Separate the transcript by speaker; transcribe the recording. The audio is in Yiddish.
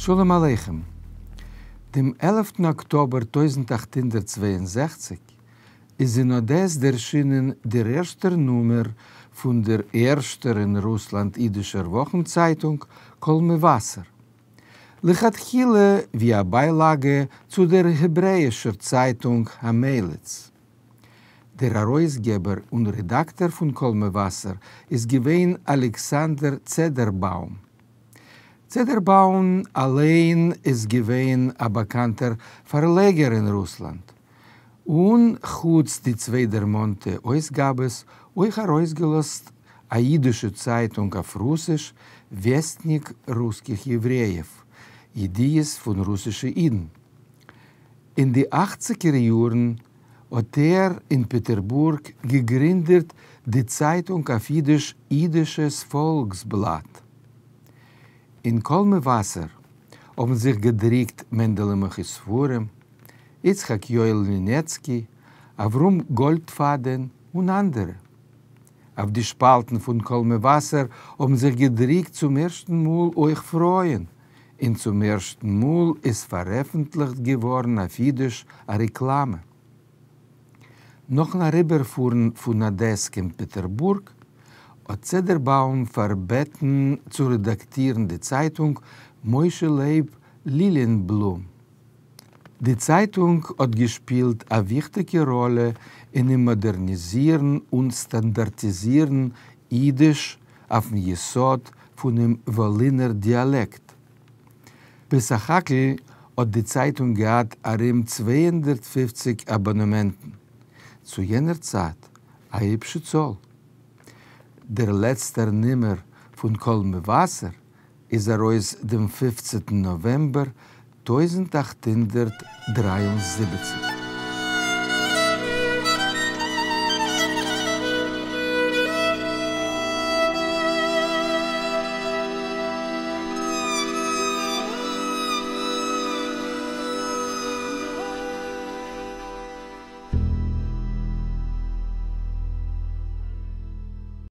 Speaker 1: שלום עליכם. דעם עלפטן אקטאבער 1862 איז אין אדעס דערשינען דער ערשטער נומער פון דער ערשטער אין רוסלאנד אידישער וואכנצייטונג קול מבשר. לכתחילה ווי א ביילאגע צו דער העברעאישער צייטונג המליץ. דער ארויסגעבער און רעדאקטאר פון קול מבשר איז געווען אלכסנדר צעדערבאום. צעדערבאום אליין איז געווען א באקאנטער פארלעגער אין רוסלאנד, און חוץ די צוויי דערמאנטע אויסגאבעס אויך ארויסגעלאזט א אידישע צייטונג אויף רוסיש וועסטניק רוסקיך יעוורעיעוו, ידיעות פון רוסישע אידן. אין די אכציגער יארן האט ער אין פעטערבורג געגרינדעט די צייטונג אויף אידיש אידישעס פאלקסבלאט. אין קול מבשר האבן זיך געדריקט מענדעלע מוכר ספרים, יצחק יואל לינעצקי, אברהם גאלדפאדען און אנדערע. אויף די שפאלטן פון קול מבשר האבן זיך געדריקט צום ערשטן מאל אויך פרויען, און צום ערשטן מאל איז פארעפנטליכט געווארן אויף אידיש א רעקלאמע. נאכן אריבערפארן פון אדעס קיין פעטערבורג האט צעדערבאום פארבעטן צו רעדאקטירן די צייטונג משה לייב ליליענבלום. די צייטונג האט געשפילט א וויכטיגע ראלע אינעם מאדערניזירן און סטאנדארטיזירן אידיש אויפן יסוד פונעם וואלינער דיאלעקט. בסך הכל האט די צייטונג געהאט ארום 250 אבאנעמענטן, צו יענער צייט א היפשע צאל. דער לעצטער נומער פון קול מבשר איז ארויס דעם פופצנטן נאוועמבער 1873.